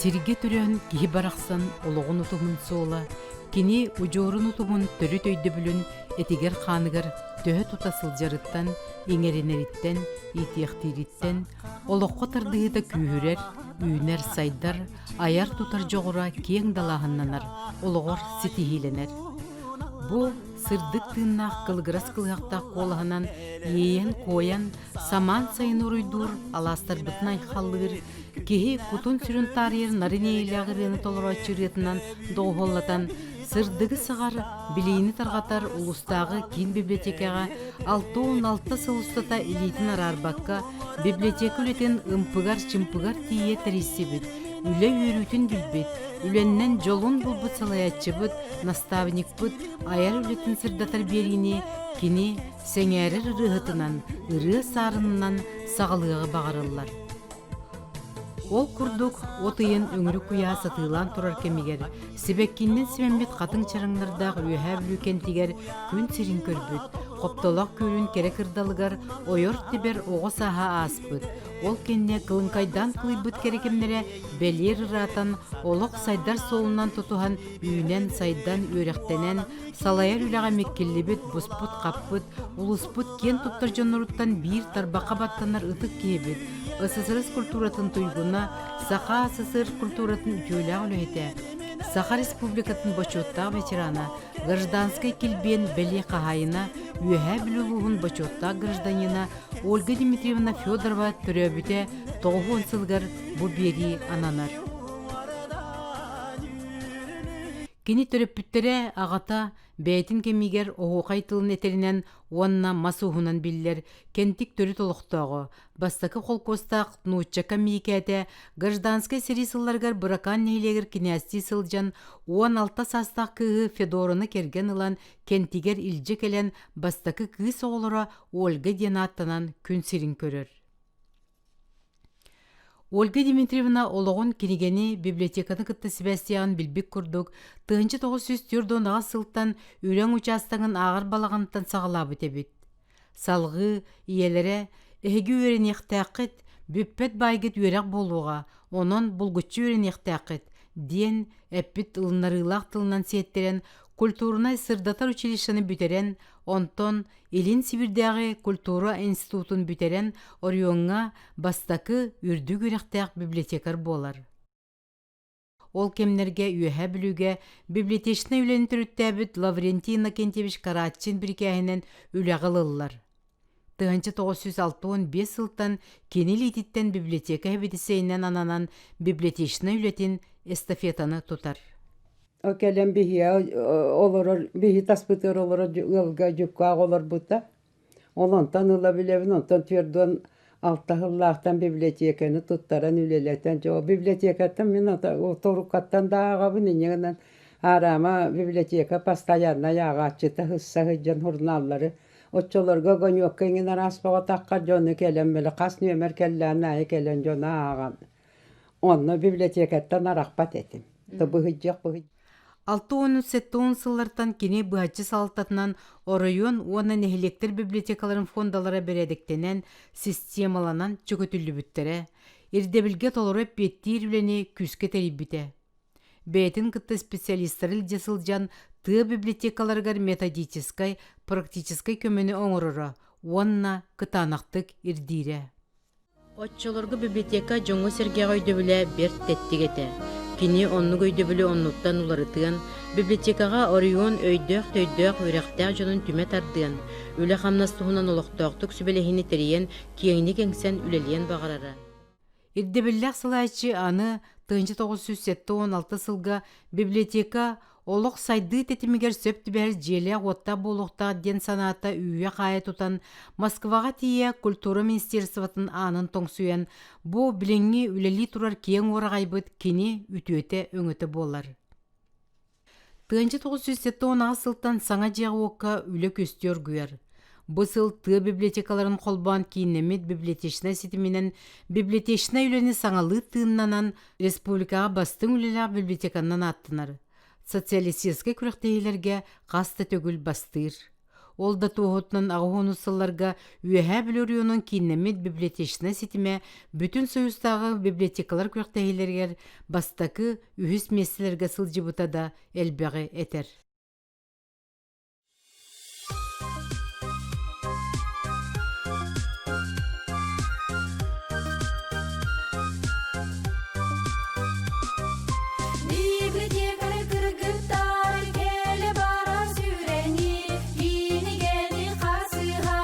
Сиргэ төрөөн киһи барахсан олоҕун утумун суола, кини удьуорун утумун төрүт өйдөбүлүн этигэр-хааныгар төһө тута сылдьарыттан, иҥэринэриттэн, иитиэхтиириттэн, олоххо тардыһыыта күүһүрэр, үүнэр-сайдар, айар-тутар дьоҕура киэҥ далааһыннанар, олоҕор ситиһиилэнэр. Бу сырдык тыыннаах кылыгырас кылыһахтаах куолаһынан иэйэн-куойан, самаан сайын уруйдуур, алаастарбытын айхаллыыр, киһи кутун-сүрүн таарыйар нарын иэйиилээх ырыаны толорооччу ырыатынан доҕуһуоллатан, сырдыгы саҕар, билиини тарҕатар улуустааҕы киин библиотекаҕа 66 сыл устата илиитин араарбакка библиотека үлэтин ымпыгар-чымпыгар тиийэ тэрийсибит, үлэ үөрүүтүн билбит, үлэннэн дьолун булбут салайааччыбыт, наставникпыт айар үлэтин сырдатар биэриини кини сэҥээрэр ырыаһытынан, ырыа саарынынан саҕалыаҕы баҕарыллар. Ол курдук, от ыйын өҥүрүк куйаа сатыылаан турар кэмигэр сибэккиннэн симэммит хатыҥ чараҥнардаах Үөһээ Бүлүү кэнтигэр күн сирин көрбүт, Хоптолоох күөлүн кэрэ кырдалыгар ойор-тибэр оҕо сааһа ааспыт, ол кэннэ кылыҥкайдаан кылыйбыт кэрэ кэмнэрэ бэлиэр ыраатан, олох сайдар суолунан тутуһан үүнэн-сайдан, үөрэхтэнэн, салайар үлэҕэ миккиллибит, буспут-хаппыт, улууспут киэн туттар дьонноруттан биир тарбахха баттанар ытык киһибит, СССР культуратын туйгуна, Саха СССР культуратын үтүөлээх үлэһитэ, Саха Республикатын бочуоттаах ветерана, гражданскай килбиэн бэлиэ хаһаайына, Үөһээ Бүлүү улууһун бочуоттаах гражданина Ольга Дмитриевна Федорова төрөөбүтэ 90 сылыгар бу биэрии ананар. Кини төрөппүттэрэ аҕата бэйэтин кэмигэр оһуохай тылын этэринэн уонна мас ууһунан биллэр Кэнтик төрүт олохтооҕо, бастакы холкуостаах нууччака Миикээтэ гражданскай сэрии сылларыгар Быракаан нэһилиэгэр кинээстии сылдьан 16 саастаах кыыһы Федораны кэргэн ылан Кэнтигэр илдьэ кэлэн бастакы кыыс оҕолоро Ольга диэн ааттанан күн сирин көрөр. Ольга Дмитриевна олоҕун кинигэни библиотеканы кытта сибээстиэҕин билбит курдук, 1948 сылтан Үрэҥ учаастагын ааҕар балаҕантан саҕалаабыт эбит. Салҕыы ийэлэрэ «Эһиги үөрэниэхтээххит, бүппэт баайгыт үөрэх буолуоҕа, онон булгуччу үөрэниэхтээххит» диэн эппит ылыннарыылаах тылынан сиэттэрэн культурнай-сырдатар училищены бүтэрэн, онтон Илин Сибирдээҕи культура институтун бүтэрэн оройуоҥҥа бастакы үрдүк үөрэхтээх библиотекарь буолар. Ол кэмнэргэ Үөһээ Бүлүүгэ библиотечнай үлэни төрүттээбит Лаврентий Иннокентьевич Карачин бирикээһинэн үлэҕэ ылыллар. 1965 сылтан кини илиититтэн библиотека сэбиэдиссэйинэн ананан библиотечнай үлэтин эстафетаны тутар. Ол кэлэн биһиэхэ олорор, биһи таспытыгар олорор ыалга дьуккаах олорбута. Ол онтон ыла билэбин, онтон 46 сыллаахтан библиотеканы туттаран үлэлэтэн, дьэ ол библиотекаттан мин торуккаттан да ааҕабын, инньэ гынан Араама библиотека постояннай ааҕааччыта сысса сылдьан журналлары оччолорго огонёкка иҥин араас бөҕө дьону кэлэн били хас нүөмэр кэллэҕин аайы кэлэн дьону ааҕан онно библиотекаттан арахпат этим. Быһыйдьах быһый 60-70 сыллартан кини быһаччы салалтатынан оройуон уонна нэһилиэктэр библиотекаларын фондалара бэрээдэктэнэн, системаланан чөкөтүллүбүттэрэ, ирдэбилгэ толору эппиэттиир үлэни күүскэ тэрийбитэ. Бэйэтин кытта специалистары илдьэ сылдьан тыа библиотекаларыгар методическай, практическай көмөнү оҥороро уонна кытаанахтык ирдиирэ. Оччолорго библиотека дьоҥҥо-сэргэҕэ өйдөбүлэ бэрт тэттик этэ. Кини оннук өйдөбүлү оннуттан уларытыан, библиотекаҕа оройуон өйдөөх-төйдөөх үөрэхтээх дьонун түмэ тардыан, үлэ-хамнас туһунан олохтоохтук сүбэлэһиини тэрийэн киэҥник эҥсэн үлэлиэн баҕарара. Ирдэбиллээх салайааччы аны 1976 сылга библиотека олох сайдыы тэтимигэр сөп түбэһэр дьиэлээх-уоттаах буолуохтаах диэн санаата үүйэ-хаайа тутан, Москваҕа тиийэ культура министерствотын аанын тоҥсуйан, бу билиҥҥи үлэлии турар киэҥ уораҕайбыт кини үтүөтэ-өҥөтө буолар. 1978 сылтан саҥа дьиэҕэ-уокка үлэ күөстүү оргуйар. Бу сыл тыа библиотекаларын холбоон кииннэммит библиотечнай ситиминэн библиотечнай үлэни саҥалыы тыыннанан республикаҕа бастыҥ үлэлээх библиотеканан ааттанар. Социалистическай күрэхтэһиилэргэ хас да төгүл бастыыр. Ол да туоһутунан 80 сылларга Үөһээ Бүлүү оройуонун кииннэммит библиотечнай ситимэ Бүтүн Союзтааҕы библиотекалар күрэхтэһиилэригэр бастакы, үһүс миэстэлэргэ сылдьыбыта да элбэҕи этэр. Библиотекарь кыргыттар кэлэ бара сүүрэни, кинигэни хасыһа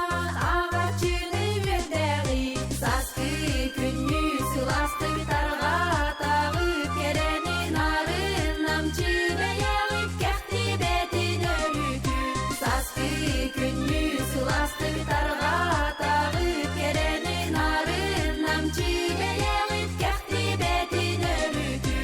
ааҕааччыны үөрдэҕи, сааскы күннүү сылаастык тарҕатаҕы, кэрэни нарын намчы бэйэҕит кэхтибэтин өрүтү, сааскы күннүү сылаастык тарҕатаҕы, кэрэни нарын намчы бэйэҕит кэхтибэтин өрүтү.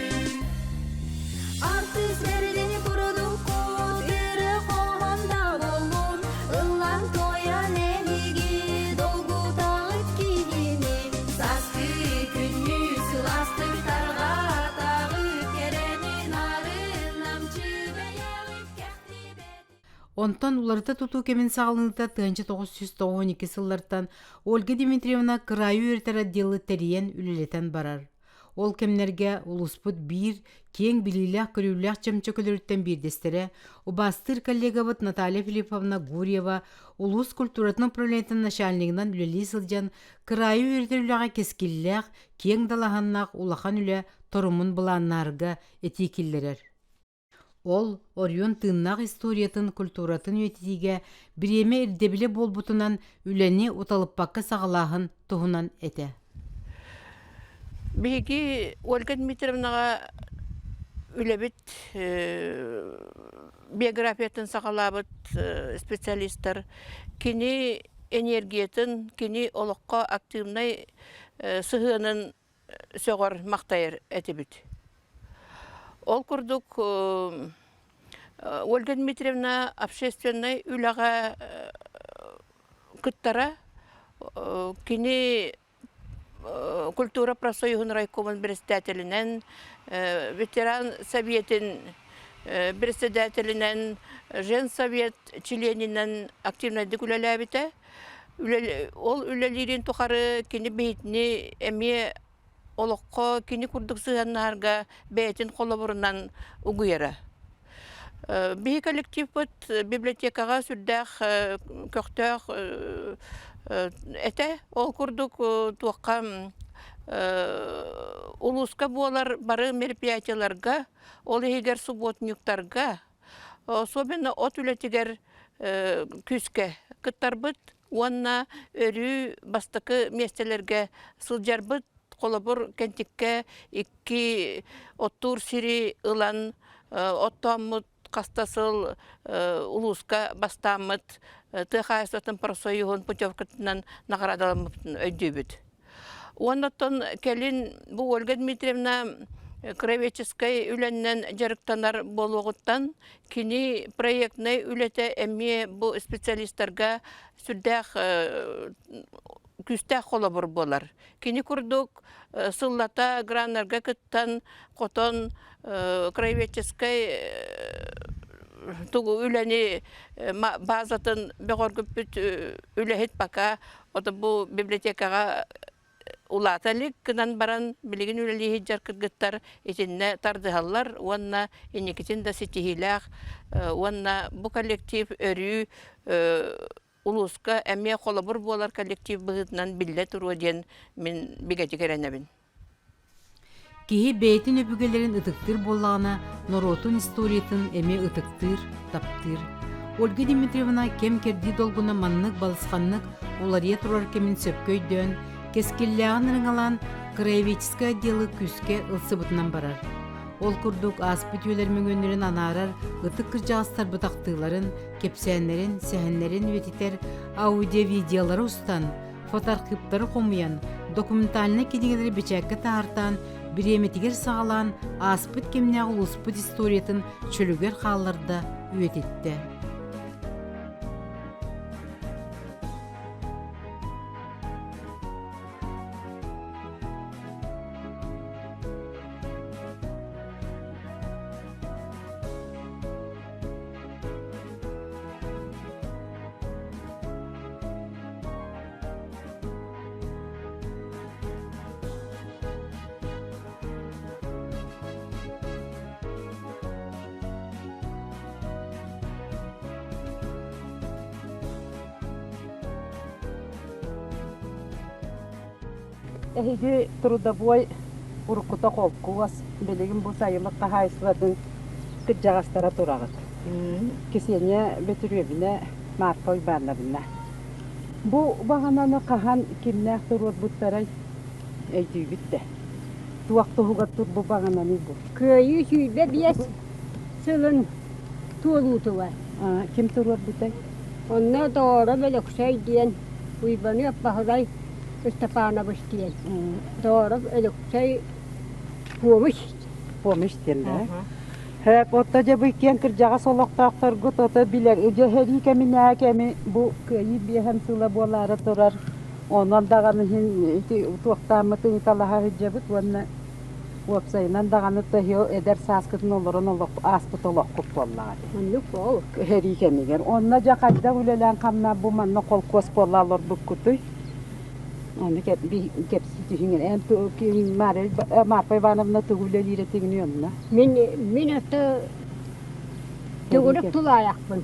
Артыыс бэрдини курдуккут, ыры хоһон да боллун, ыллан туойан эһиги долгутаҕыт киһини. Сааскы күннүү сылаастык тарҕатаҕыт, кэрэни нарын намчы бэйэҕит кэхтибэт. Онтон уларыта тутуу кэмин саҕаланыыта 1992 сыллартан Ольга Дмитриевна кыраайы үөрэтэр отделы тэрийэн үлэлэтэн барар. Ол кэмнэргэ улууспут биир киэҥ билиилээх-көрүүлээх чөмчөкөлөрүттэн биирдэстэрэ, убаастыыр коллегабыт Наталья Филипповна Гурьева улуус культуратын управлениетын начальнигынан үлэлии сылдьан, кыраайы үөрэтэр үлэҕэ кэскиллээх, киэҥ далааһыннаах улахан үлэ торумун былааннаарга этии киллэрэр. Ол оройуон тыыннаах историятын, культуратын үйэтитиигэ бириэмэ ирдэбилэ буолбутунан үлэни уталыппакка саҕалааһын туһунан этэ. Биһиги Ольга Дмитриевнаҕа үлэбит биографиятын саҕалаабыт специалистар кини энергиятын, кини олоххо активнай сыһыанын сөҕөр-махтайар этибит. Ол курдук Ольга Дмитриевна общественнай үлэҕэ кыттара. Кини культура профсоюһун райкомун председателинэн, ветеран советин председателинэн, женсовет чилиэнинэн активнайдык үлэлээбитэ. Ол үлэлиирин тухары кини биһитини эмиэ олоххо кини курдук сыһыаннаһарга бэйэтин холобурунан угуйара. Биһи коллективпыт библиотекаҕа сүрдээх көхтөөх этэ. Ол курдук туохха улууска буолар бары мероприятиеларга, ол иһигэр субботниктарга, Особенно от үлэтигэр күүскэ кыттарбыт уонна өрүү бастакы миэстэлэргэ сылдьарбыт. Холобур, Кэнтиккэ икки оттуур сири ылан оттооммут хаста сыл улууска бастааммыт тыа хаһаайыстыбатын профсоюһун путевкатынан наҕараадаламмыппытын өйдүүбүт. Уонна оттон кэлин бу Ольга Дмитриевна краеведческай үлэннэн дьарыктанар буолуоҕуттан кини проектнай үлэтэ эмиэ бу специалистарга сүрдээх күүстээх холобур буолар. Кини курдук сыллата граннарга кыттан, хотон краеведческай тугу үлэни базатын бөҕөргүппүт үлэһит пока Ото бу библиотекаҕа улаата илик гынан баран билигин үлэлии сылдьар кыргыттар итиннэ тардыһаллар уонна инникитин да ситиһиилээх уонна бу коллектив өрүү улууска эмиэ холобур буолар коллектив быһыытынан биллэ туруо диэн мин бигэтик эрэнэбин. Киһи бэйэтин өбүгэлэрин ытыктыыр буоллаҕына, норуотун историятын эмиэ ытыктыыр, таптыыр. Ольга Дмитриевна кэм-кэрдии долгуна маннык балысханнык уларыйа турар кэмин сөпкө өйдөөн, кэскиллээҕин ырыҥалаан, краеведческай отделы күүскэ ылсыбытынан барар. Ол курдук ааспыт үйэлэр мөҥүөннэрин анаарар ытык кырдьаҕастар бытахтыыларын, кэпсээннэрин, сэһэннэрин үйэтитэр аудиовидеолары устан, фотоархивтары хомуйан, документальнай кинигэлэри бэчээккэ таһаартаан, бириэмэтигэр саҕалаан, ааспыт кэмнээх улууспут историятын чөлүгэр хаалларда, үйэтиттэ. Эһиги трудовой уруккута холкуос, билигин бу сайылык хаһаайыстыбатын кырдьаҕастара тураҕыт. Кисиэнньэ Бөтүрүөбүнэ, Марфа Уйбаанабына. Бу баҕананы хаһан кимнээх туруорбуттарай өйдүүбүт да. Туох туһугар турбут баҕананый бу? Кыайыы 25 сылын туолуутугар. Ким туруорбутай? Онно Доҕоро Өлөксөй диэн Уйбаныап Баһылай Ыстапаанабыс диэн. Доҕоро Өлөксөй помощь. Помощь диэн да? Хөп, отто дьэ бу иккиэн кырдьаҕас олохтоохторгут ото билэр дьэ сэрии кэминээҕи кэми бу кыайыы биэһэн сыла буолаары турар. Онон даҕаны иһин ити туохтааммытын талаһа сылдьабыт уонна уопсайынан даҕаны төһө эдэр сааскытын олорон олох ааспыт олоххут буоллаҕа дии. Оннук ол. Сэрии кэмигэр. Онно дьэ хайдах үлэлээн хамнаан бу манна холкуос буолла олорбуккутуй? Ону кэпсии түһүҥ эн Марфа Ивановна тугу үлэлиир этигиний онно? Мин ото төгүрүк тулаайахпын.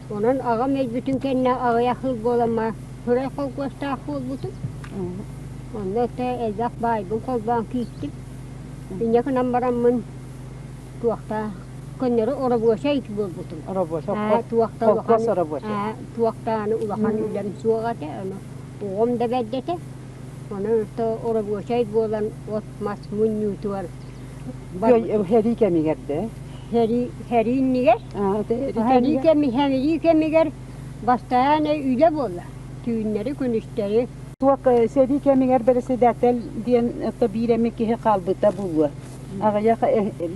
Онон аҕам өлбүтүн кэннэ аҕыйах сыл буоламма Хырай холкуостаах буолбутум. Онно этэ элбэх баайбын холбоон кииртим. Инньэ гынан бараммын туохта көннөрү оробуочай буолбутум. Оробуочай, холкуос оробуочай. Туохтааны улахан үлэм суох этэ, ону оҕом да бэрдэ этэ. Ону оробуочай буолан от-мас мунньуутугар Сэрии кэмигэр да? Сэрии иннигэр. Сэрии кэмигэр бастаан үлэ буолла. Түүннэри, күнүстэри. Туох сэрии кэмигэр бэрэссэдээтэл диэн биир эмэ киһи хаалбыта буолуо. Аҕыйах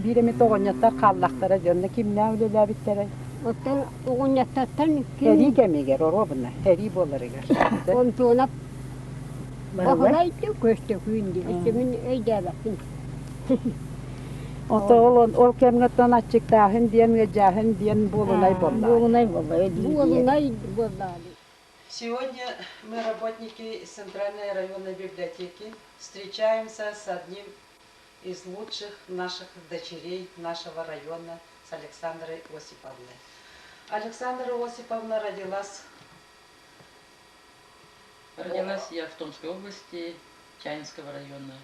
биир эмит оҕонньоттор хааллахтара дьонно кимнээх үлэлээбиттэрэй? Оттон оҕонньоттортон ким... Сэрии кэмигэр оруобуна, сэрии буоларыгар. Онтуонап Баһылай Көстөкүүн дии. Өссө мин өйдөөбөппүн. Ото ол ол кэмҥэ аччыктааһын диэн, ыалдьааһын диэн буолунай буолла. Буолунай буолла. Буолунай буолла. Сегодня мы, работники Центральной районной библиотеки, встречаемся с одним из лучших наших дочерей нашего района, с Александрой Осиповной. Александра Осиповна родилась Родилась я в Томской области, Чаинского района,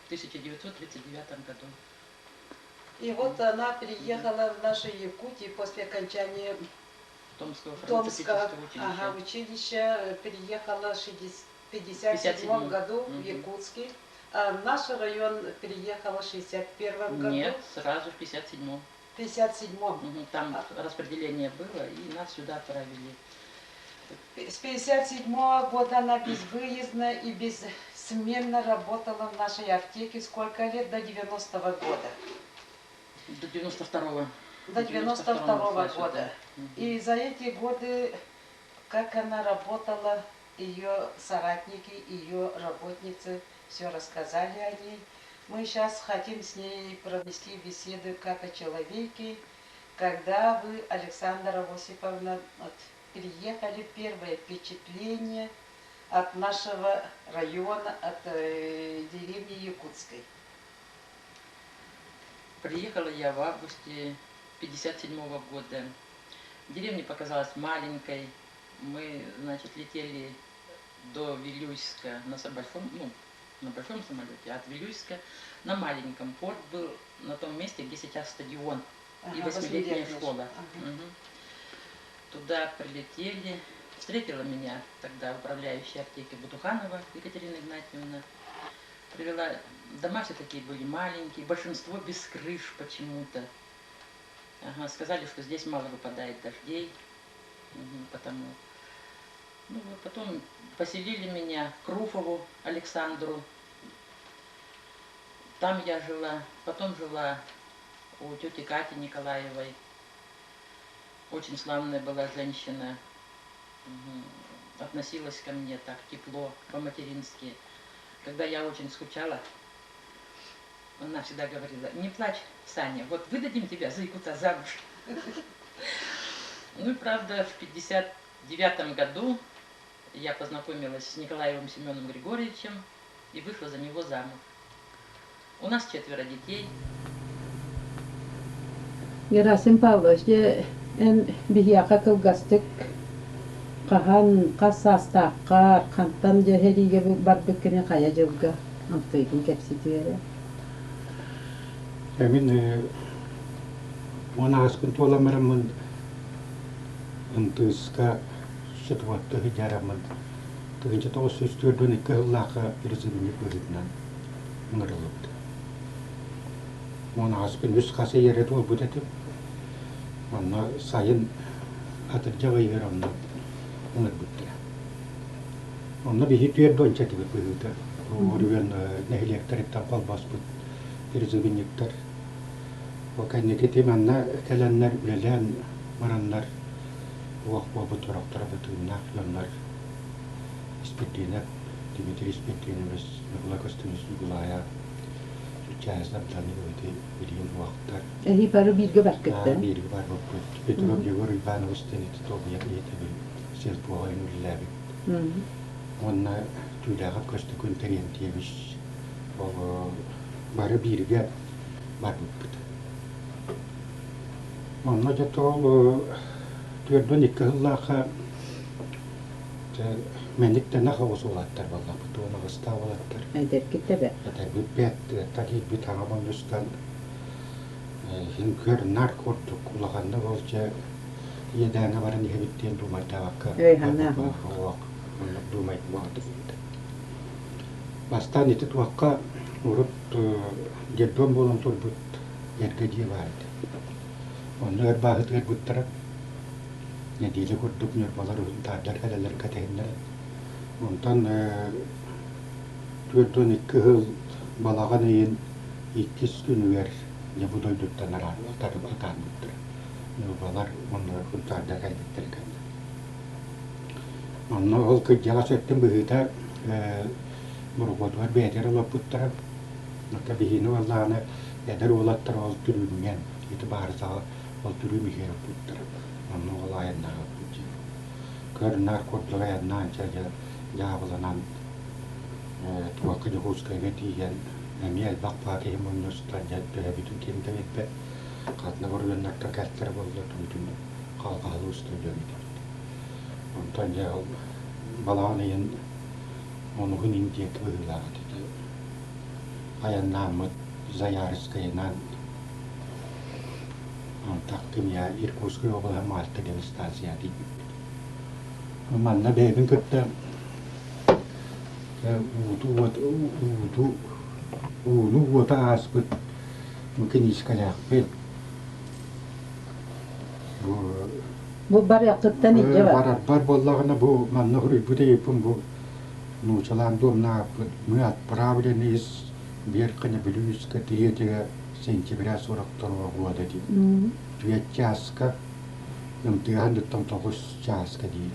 в 1939 году. И вот она переехала в нашу Якутию после окончания Томского Томского фармацевтического училища. Ага, училища, переехала в 1957 году в Якутске. А в наш район переехала в 1961 году. Нет, сразу в 57-м. В 57-м. Мгм, Там распределение было, и нас сюда отправили. С 57 года она безвыездно и бессменно работала в нашей аптеке. Сколько лет? До 90-го года. До 92-го. До 92 ушла сюда. года. Мгм. И за эти годы, как она работала, ее соратники, ее работницы все рассказали о ней. Мы сейчас хотим с ней провести беседу как о человеке, когда вы, Александра Осиповна, вот, переехали, первое впечатление от нашего района, от деревни Якутской. Приехала я в августе 57 года. Деревня показалась маленькой. Мы, значит, летели до Вилюйска на большом, ну, на большом самолете, а от Вилюйска на маленьком. Порт был на том месте, где сейчас стадион и восьмилетняя восьмилетняя школа. Ага. Мгм. Туда прилетели. Встретила меня тогда управляющая аптеки Бутуханова Екатерина Игнатьевна. Привела. Дома все такие были маленькие, большинство без крыш почему-то. Ага, сказали, что здесь мало выпадает дождей, потому. Ну, вот потом поселили меня к Руфову Александру. Там я жила, потом жила у тети Кати Николаевой. Очень славная была женщина. Мгм. Относилась ко мне так тепло, по-матерински. Когда я очень скучала, она всегда говорила: не плачь, Саня, вот выдадим тебя за якута замуж. Ну и правда, в 59 году я познакомилась с Николаевым Семеном Григорьевичем и вышла за него замуж. У нас четверо детей. Герасим Павлович, дьэ, эн биһиэхэ кылгастык Хаһан, хас саастааххар, хантан дьэ сэриигэ барбыккыный хайа дьылга? Онтуйгун кэпсэтиэ эрэ. Мин 18 туолан бараммын МТС-ка счетоводка сылдьараммын 1942 сыллаахха призывник быһыытынан ыҥырыллыбыт. 18 үс хас ый эрэ туолбут этим. Онно сайын атырдьах ыйыгар онно ыҥырбыттара. Онно биһи түөрт уонча этибит быһыыта. Оройуон нэһилиэктэриттэн холбоспут призывниктар. Ол кэнники ити манна кэлэннэр үлэлээн бараннар уох буолбут сорохторо да тыыннаах дьоннор Испирдиэнэп Дмитрий Испирдиэнэбис Ньукулай Костюмис Ньукулаайа Чуччаайа Данилович билигин уохтар. Эһи бары бииргэ баркыттар? Бииргэ барбыппыт. Петров Егор Иванович диэн ити тобуйар ийэтэбин сельпоҕа үлэлээбит. Уонна Түүлээҕэп Көстөкүүн Терентьевич ол бары бииргэ барбыппыт. Онно дьэ ол 42 сыллаахха Мэниктэнэх оҕус уолаттар буоллахпыт, уон аҕыстаах уолаттар. Эдэргит да бэрт. Эдэрбит бэрт, тыаттан киирбит хаҥа мунньустан иһин көр-нар курдук улаханнык ол дьэ иэдээҥҥэ баран иһэбит диэн дуумайдаабакка суох оннук дуумай буолбут. Бастаан ити туохха урут детдом буолан турбут эргэ дьиэ баар этэ. Онно өр бааһытыарбыттара. Нэдиэлэ курдук ньурбалар уһунтаардар кэлэллэрин кэтэһиннэрэ. Онтон 42 сыл балаҕан ыйын иккис күнүгэр дьэ бу дойдуттан атаарбыттара. Ньурбалар уонна Сунтаардар кэлбиттэрэ кэннэ. Онно ол кырдьаҕас өттүн быһыыта борокуотугар бэйэтигэр олорбуттара. Оттон биһиини буоллаҕына эдэр уолаттар ол түрүүҥҥэ ити баарсаҕа ол түрүүм иһигэр оппуттара. Онно ол айаннаабыппыт дии. Көр-нар курдук айаннаан чэ дьэ дьаабыланан туохха Дьокуускайга тиийэн эмиэ элбэх баа киһи мунньустан дьэ төһөбүтүн ким да билбэт. Ханна буруйаннартан кэлтэрэ буолла түүтүн халҕаһалыы устан дьон этибит. Онтон дьэ ол балаҕан ыйын онуһун иҥ диэки быһыылаах этэ. Айаннааммыт Заярскайынан Антах кимиэ Иркутскай облаһа Мальта диэн станция тиийбиппит. Манна бэйэбин кытта ууту ууту ууну уота ааспыт киниискэлээхпин. Бу Бу барыаххыттан илдьэ бар. Барарбар буоллаҕына бу манна суруйбут ыйыппын бу нуучалаан дуомнаабыт мы отправлены из Верхнебилюйска третьего сентября 42 года диэн. Түөрт чааска ымтыаһан ыттан тоҕус чааска диир.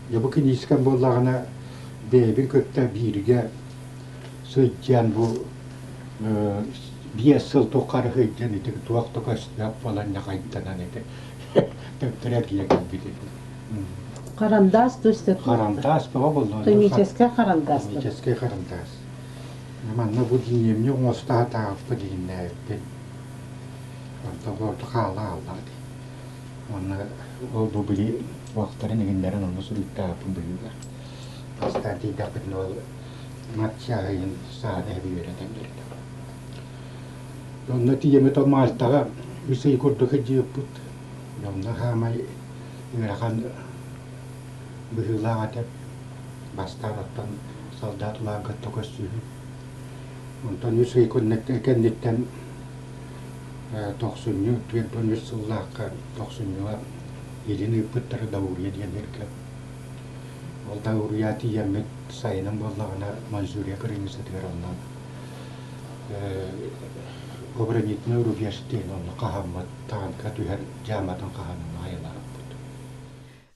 Дьэ бу киниискэм буоллаҕына бэйэбин кытта бииргэ сылдьан бу биэс сыл тухары сылдьан ити туох да көстүбэт буолан ньахайданан ити төттөрү эргийэ кэлбит этим. Харандаас түстэ Харандаас бөҕө буолла. Химическэй харандаас. Химическэй харандаас. Манна бу дьиҥиэмньи оҥосто сатаабыппыт дьиҥнээбиппин. Онтон ордук хаала хаалла дии. Уонна ол бу били уохтарын иҥиннэрэн онно суруйтаабыппын быһыылаах. Бастаан тиийдэхпитинэ ол матчаһыйын сааны эһэби үөрэтэн бэрдэ. Онно тиийэммит ол Мальтаҕа үс ый курдук сылдьыбыппыт. Онно хаамай ыарахан быһыылаах этэ. Бастаан оттон солдат улаан кытта көрсүһүү. Онтон үс ый кэнниттэн тохсунньу 43 сыллаахха тохсунньуга илин ыыппыттара Даурия диэн сиргэ. Ол Даурия тиийэммит сайынын буоллаҕына Манчжурия кырыымсатыгар онно оборонительный рубеж диэн онно хаһаммыт таанка түһэр дьааматын хаһан айылаабыт.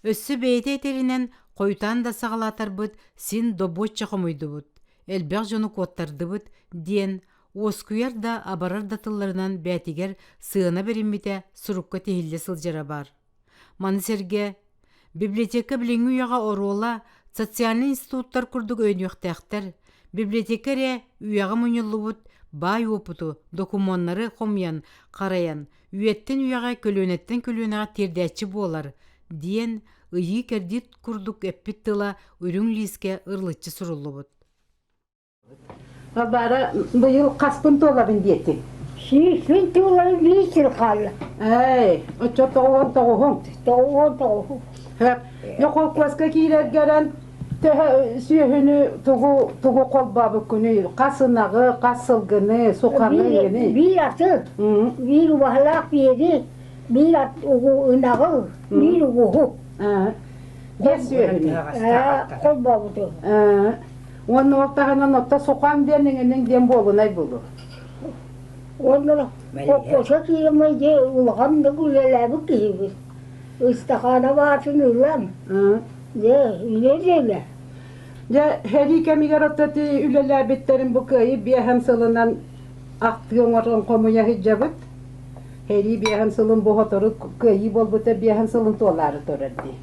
Өссө бэйэтэ этэринэн, хойутаан да саҕалаатарбыт, син добуочча хомуйдубут, элбэх дьону куоттардыбыт диэн уоскуйар да абарар да тылларынан бээтигэр сыана бэриммитэ сурукка тиһиллэ сылдьара баар. Маны сэргэ библиотека билиҥҥи үйэҕэ оруола социальнай институттар курдук өйөнүөхтээхтэр, библиотека эрэ үйэҕэ мунньуллубут баай уопуту, докумуоннары хомуйан, харайан, үйэттэн үйэҕэ, көлүөнэттэн көлүөнэҕэ тиэрдээччи буолар, диэн. ыйыы-кэрдии курдук эппит тыла үрүҥ лиискэ ырылыччы суруллубут. Балбаара быйыл хаспын туолабын диэтиҥ? Сүүспүн туоларын биир сыл хаалла. Эй, оччо тоҕуһун тоҕуһуҥ. Тоҕуһун тоҕуһун. Хөп. Холкуоска киирэргэрэн төһө сүөһүнү тугу тугу холбообуккунуй? Хас ынаҕы, хас сылгыны, суханы игини? Биир аты, биир убаһалаах биэри, биир ат ынаҕы, биир угуһу. Биэс сүөһүнү. Холбообуту. Уонна ол таһынан отто сухаҥ диэн иҥиниҥ диэн буолунай булу. Уонна холкуоска киирэммин дьэ улаханнык үлэлээбит киһибит. Ыстахаана баатын ылан, дьэ үлэ үлэ. Дьэ сэрии кэмигэр отто ити үлэлээбиттэрин бу кыайыы биэһэн сылынан ахтыы оҥорон хомуйа сылдьабыт. Сэрии биэһэн сылын бу сотору кыайыы буолбута биэһэн сылын туолаары турар дии.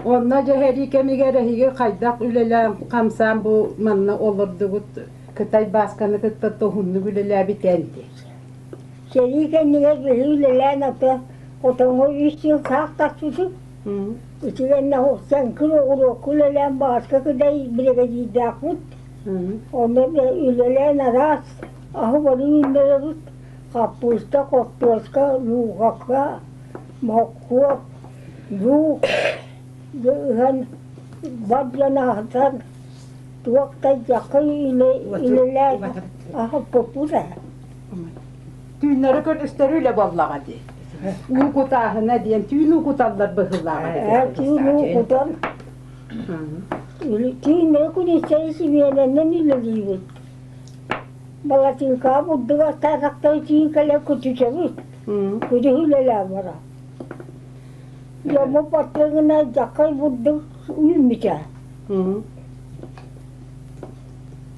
Онно дьэ сэрии кэмигэр эһиги хайдах үлэлээн хамсаан бу манна олордугут Кытай Баасканы кытта туһуннук үлэлээбит эн дии. Сэрии кэннигэр биһи үлэлээн ата хотоҥҥо үс сыл саах тахсыбытым. Итигэннэ саҥкыр оҕуруокка үлэлээн Бааска Кыдай биригэдьиирдээхпит. Онно үлэлээн араас аһы бары үүннэрэбит. Хаппыыста, хортуоска, лууһака, моркуоп, луук ыһан бар дьон аһатан туох да дьахай үлэлээн аһаппыппыт ээ. Түүннэри көрүстэри үлэ буоллаҕа дии. Уу кутааһына диэн түүн уу куталлар быһыылааҕа. Ээ түүн уу кутан түүннэри күнүстэри симиэнэнэн үлэлиибит. Балатыыкаҕа бурдук астаатахтара түүн кэлэн күтүчэбит. Күдүһү үлэлээн баран. Дьоммут баттыгына дьаккай бурдук үүммүтэ.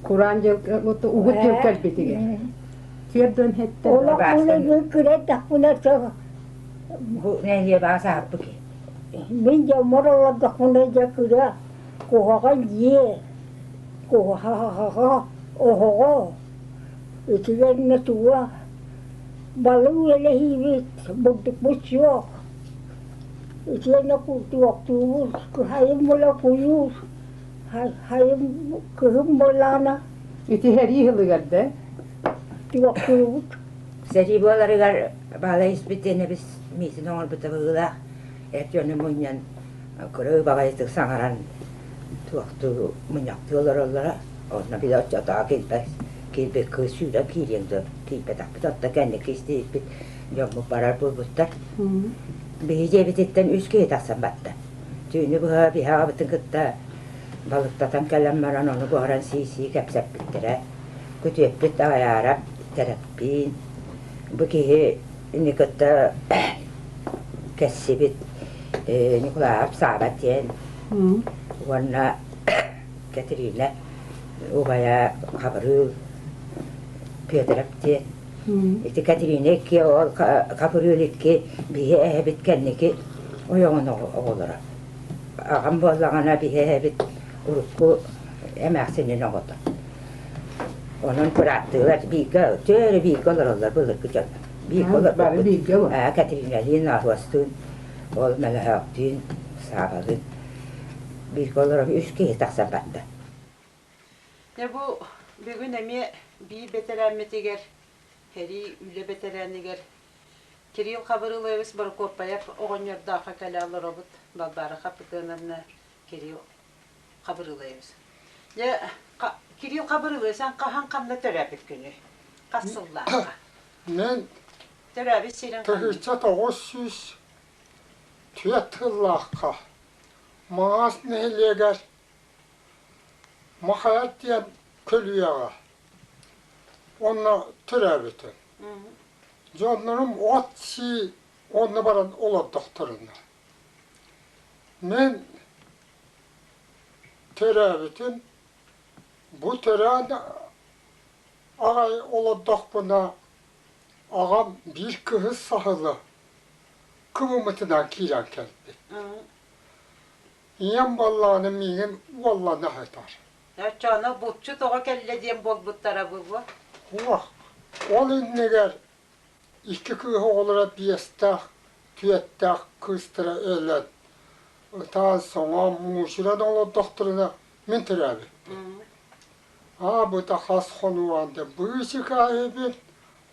Кураан дьыл угут дьыл кэлбитигэр. Түөрдөн хэттэ. Олох улы кыра тахпына Нэһиэ баас аһаппыт. Мин дьоммор олордохпуна дьэ кыра куһаҕан дьиэ куһаҕа оһоҕо итигэннэ туга балык үөлэһиибит бурдукпут суох итиэннэ туохтуубут хайым була куйуур хайым кыһын буоллаҕына Ити сэрии сылыгар да? Туохтуубут Сэрии буоларыгар баалай испит диэн эбис миитин оҥорбута быһыылаах эр дьону мунньан кыра баҕайытык саҥаран туохтуу мунньахтыы олороллоро. Онно били оччотооҕу киирбэт киирбит кыыс сүүрэн киириэн дуо киирбэтэхпит отто кэнники истибиппит дьоммут барар буолбуттар. Биһи дьиэбититтэн үс киһи тахсан барда. Түүнү быһа биһи аҕабытын кытта балыктатан кэлэн баран ону буһаран сии-сии кэпсэппиттэрэ. Күтүөппүт Айаарап Тэрэппиин бу киһи ини кытта кэссибит Ньукулаайап Сааба диэн уонна Кэтириинэ убайа Хабырыыл Петрович диэн. Ити Кэтириинэ икки ол Хабырыыл икки биһи эһэбит кэнники ойоҕун оҕолоро. Аҕам буоллаҕына биһи эһэбит урукку эмээхсинин оҕото. Онон курааттыылар бииргэ төөрө бииргэ олороллор былыргы дьон. Бииргэ Бары бииргэ олор. Кэтириинэлиин, Ааһуостуун, ол Мөлөһөөктүүн, Саабалыын бииргэ олорон үс киһи тахсан барда. Дьэ бу бүгүн эмиэ биир бэтэрээммитигэр, сэрии үлэ бэтэрээнигэр Кирилл Хабырылович Борокуоппайап оҕонньордооххо кэлэ олоробут. Балбаара Хапытыановна Кирилл Хабырылович. Дьэ, Кирилл Хабырылович, эн хаһан ханна төрөөбүт күнүй? Хас сыллаахха? Мен Төрөөбүт сирин 1904 сыллаахха Маҥаас нэһилиэгэр Махайар диэн көлүйэҕэ уонна төрөөбүтүм. Дьоннорум от сии уонна баран олордохторуна. Мин төрөөбүтүм, бу төрөөн аҕай олордохпуна аҕам биир кыһыл саһылы кыбыммытынан киирэн кэлбит. Ийэм буоллаҕына миигин уоллана сытар. Оччоҕуна булчут оҕо кэллэ диэн буолбуттара буолуо? Суох. Ол иннигэр икки кыыс оҕолоро биэстээх, түөртээх кыыстара өлөн. Ытаан соҥоон муусуран олордохторуна мин төрөөбүппүн. Аа быта хас хонуган да быысыкаа үһүбүн,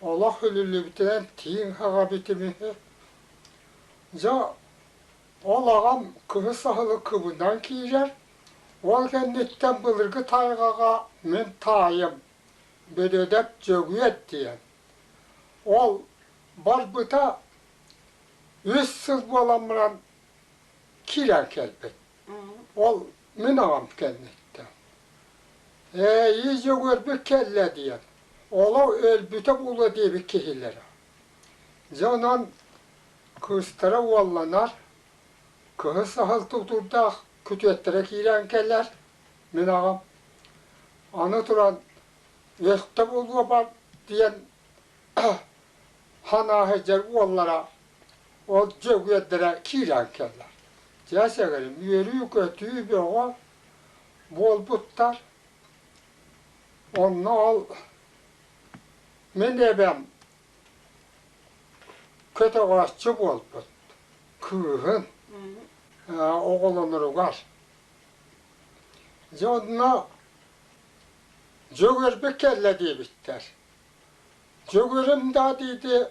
олох үлүлүбүтүнэн тииҥ хаҕабытым үһү. Дьэ ол аҕам кыһы саһылы кыбынан киирэр, ол кэнниттэн былыргы тайҕаҕа мин таайым Бөдөдөп Дьөгүөт диэн. Ол барбыта үс сыл буолан баран киирэн кэлбит. Ол мин аҕам кэнниттэн. Ээ, Дьөгүөрбүт кэллэ диэн, оло өлбүтэ буолуо диэбит киһилэрэ. Дьэ онон кыыстара уолланар, кыһыл саһыл тутуурдаах күтүөттэрэ киирэн кэлэр, мин аҕам. Аны туран өлтө буолуо бар диэн ханааһыдьар уоллара ол Дьөгүөрдэрэ киирэн кэллэр. Дьэ сэгэрим үөрүү-көтүү бөҕө буолбуттар. Онно ол мин эбэм көтөҕөөччү буолбут кыыһын оҕолоноругар. Дьэ онно Дьөгүөрбүт кэллэ диэбиттэр. Дьөгүөрүм даа диэти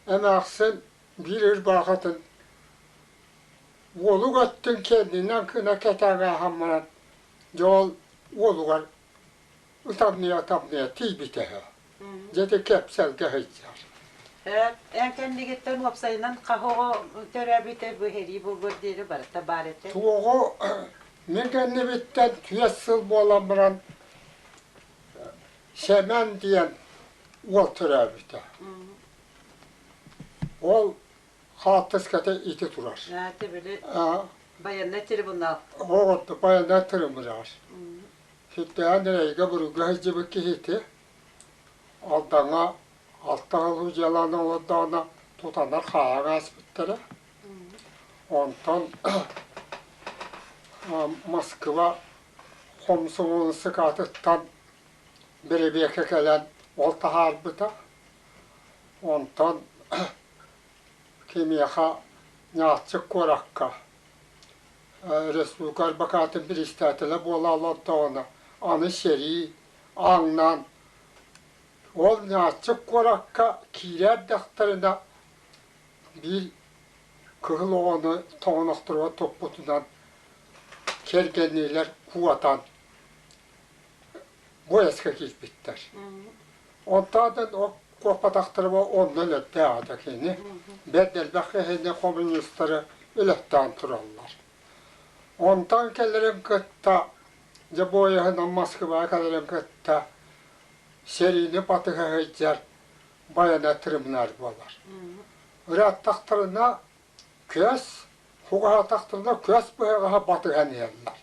эмээхсин биир ырбаахытын уолук өттүн кэннинэн гына кэтээн ааһан баран дьэ ол уолугар ытамныйа-ытамныйа тиийбитэ үһү. Дьэ ити кэпсэлгэ сылдьар. Эн кэннигиттэн уопсайынан хас оҕо төрөөбүтэ бу сэрии буолуор диэри барыта баар этэ. Туоҕу мин кэннибиттэн түөрт сыл буолан баран Сэмэн диэн уол төрөөбүтэ. Ол хаартыската ити турар. Били байыаннай трибунал. Оҕотто байыаннай трибунал. Сүрдээн эрэйгэ-буруйга сылдьыбыт киһити Алдаҥа алта сыл дьыаланы олордоҕуна тутанар хааһаҕа ааспыттара. Онтон Москва хомсомуол сыкаатыттан бэрэбиэркэ кэлэн ол таһаарбыта. Онтон кимиэхэ Ньааччык куоракка республика адвокатын председателэ буола олордоҕуна аны сэрии ааҥнаан ол Ньааччык куоракка киирэ эрдэхтэринэ биир кыһыл оҕону тоҥонохторугар туппутунан кэргэнниилэр куотан Буойаска киирбиттэр. Онтон ол куоппатахтарыба онно өлөрдөөх этэ кини. Бэрт элбэх киһини коммунистары өлөттөөн тураллар. Онтон кэлэрин кытта, дьэ буойаһынан Москваҕа кэлэрин кытта сэриини батыһа сылдьар байана тырымнар буолар. Ырааттахтарына көс, хугаһатахтарына көс быһаҕаһа батыһан иһэллэр.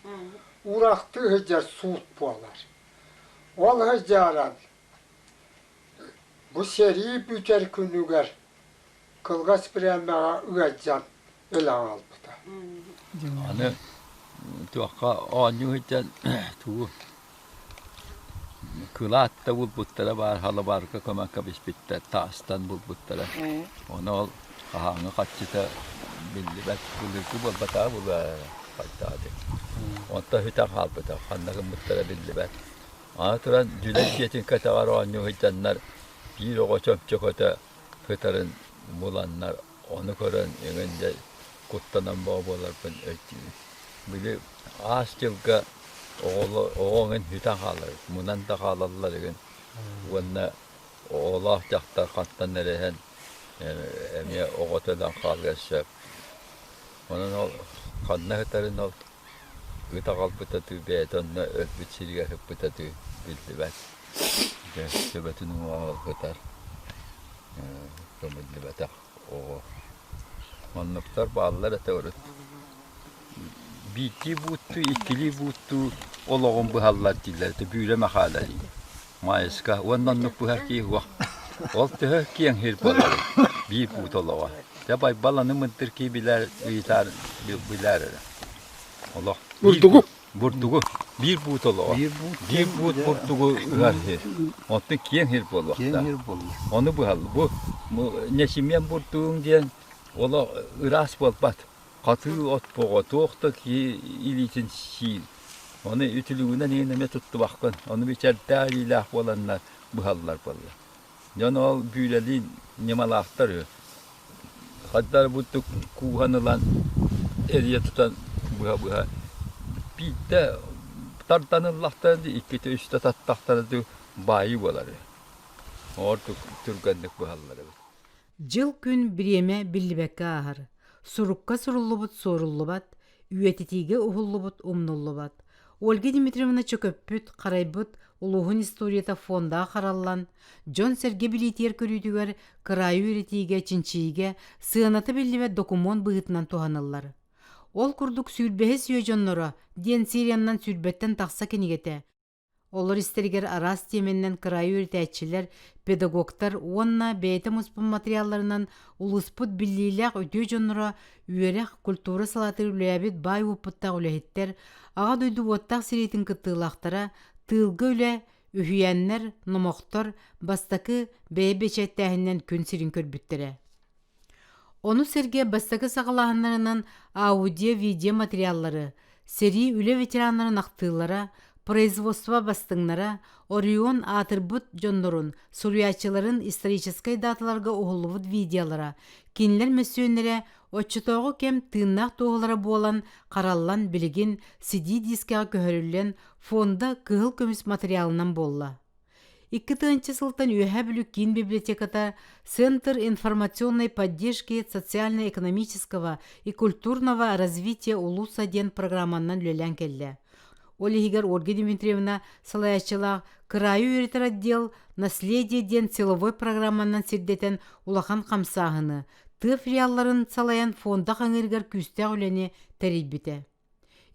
Уураахтыы сылдьар суут буолар. Ол сылдьааран бу сэрии бүтэр күнүгэр кылгас бириэмэҕэ ыалдьан өлөн хаалбыта. Аны туохха оонньуу сылдьан тугу кылаат да булбуттара баар халабаарга көмөн кэбиспиттэр таастан булбуттара. Ону ол хаһааҥҥы хаччыта биллибэт былыргы буолбатаҕа буолуо хайдаҕа Онтон сүтэн хаалбыта ханна гыммыттара биллибэт. Аны туран Дьүлэй дьиэтин кэтэҕэр оонньуу сылдьаннар биир оҕо чөмчөкөтө сытарын буланнар ону көрөн эҥин дьэ куттанан бөҕө буоларбын өйдүүбүн. Били аас дьылга оҕо эҥин сүтэн хаалар, мунан да хаалаллар игин уонна оҕолоох дьахтар хантан эрэ иһэн эмиэ оҕото өлөн хаалыан сөп. Онон ол ханна сытарын ол ыт аҕалбыта дуу, бэйэтэ онно өлбүт сиригэр сыппыта дуу биллибэт. Дьэ төбөтүн уҥуоҕа сытар көмүллүбэтэх оҕо. Оннуктар бааллар этэ урут. Биирдии бууттуу, иккилии бууттуу олоҕун быһаллар дииллэр этэ Бүүрэ Мэхээлэ дии. Маайыска уонна оннук быһар киһи суох. Ол төһө киэҥ сир буоларый? Биир буут олоҕо. Дьэ Байбал аны мындыр киһи билэр, ыйытаар билэр эрэ. Олох. Бурдугу. Бурдугу. Биир буут олоҕо. Биир буут бурдугу ыһар сир. Оттон киэҥ сир буолуохтаах. Ону быһал. Бу несимен бурдугуҥ диэн олох ыраас буолбат. Хатыы от боҕо туох да киһи илиитин сиир. Ону үтүлүгүнэн иһин эмиэ туттубаккын. Ону бичэрдээх илиилээх буоланнар быһаллар буолла. Дьон ол бүүлэлиин ньымалаахтар үһү. Хайдах бурдук кууһан ылан эрийэ тутан быһа-быһа биирдэ тардан ыллахтара дии, иккитэ-үстэ таттахтара дуу баайыы буолар үһү. Ордук түргэнник быһаллар эбит. Дьыл-күн бириэмэ биллибэккэ ааһар. Сурукка суруллубут суоруллубат, үйэтитиигэ уһуллубут умнуллубат. Ольга Дмитриевна чөкөппүт, харайбыт улууһун историята фондаҕа хараллан, дьон-сэргэ билиитигэр көрүүтүгэр кыраайы үөрэтиигэ, чинчийиигэ сыаната биллибэт докумуон быһыытынан туһаныллар. Ол курдук сүүрбэһис үйэ дьонноро диэн сериянан сүүрбэттэн тахса кинигэтэ Олор истэригэр араас тиэмэннэн кыраайы үөрэтээччилэр, педагогтар уонна бэйэтэ муспут матырыйаалларынан улууспут биллиилээх үтүө дьонноро, үөрэх, культура салаатыгар үлэлээбит баай уопуттаах үлэһиттэр, Аҕа дойду уоттаах сэриитин кыттыылаахтара, тыылга үлэ, үһүйээннэр, номохтор бастакы бэйэ бэчээттээһининэн күн сирин көрбүттэрэ. Ону сэргэ бастакы саҕалааһыннарынан аудио-видео материаллары, сэрии үлэ ветераннарын ахтыылара, производство бастыҥнара, Орион аатырбыт дьоннорун, суруйааччыларын историческай даталарга уһуллубут видеолара, кинилэр мөссүөннэрэ оччотооҕу кэм тыыннаах туоһулара буолан хараллан билигин CD-дискэҕэ көһөрүллэн фонда кыһыл көмүс материалынан буолла. 2000 сылтан Үөһээ Бүлүү киин библиотеката Центр информационной поддержки социально-экономического и культурного развития улуса диэн программанан үлэлээн кэллэ. Ол иһигэр Ольга Дмитриевна салайааччылаах кыраайы үөрэтэр отдел «Наследие» диэн силовой программанан сирдэтэн улахан хамсааһыны, тыа филиалларын салайан фонда хаҥыырыгар күүстээх үлэни тэрийбитэ.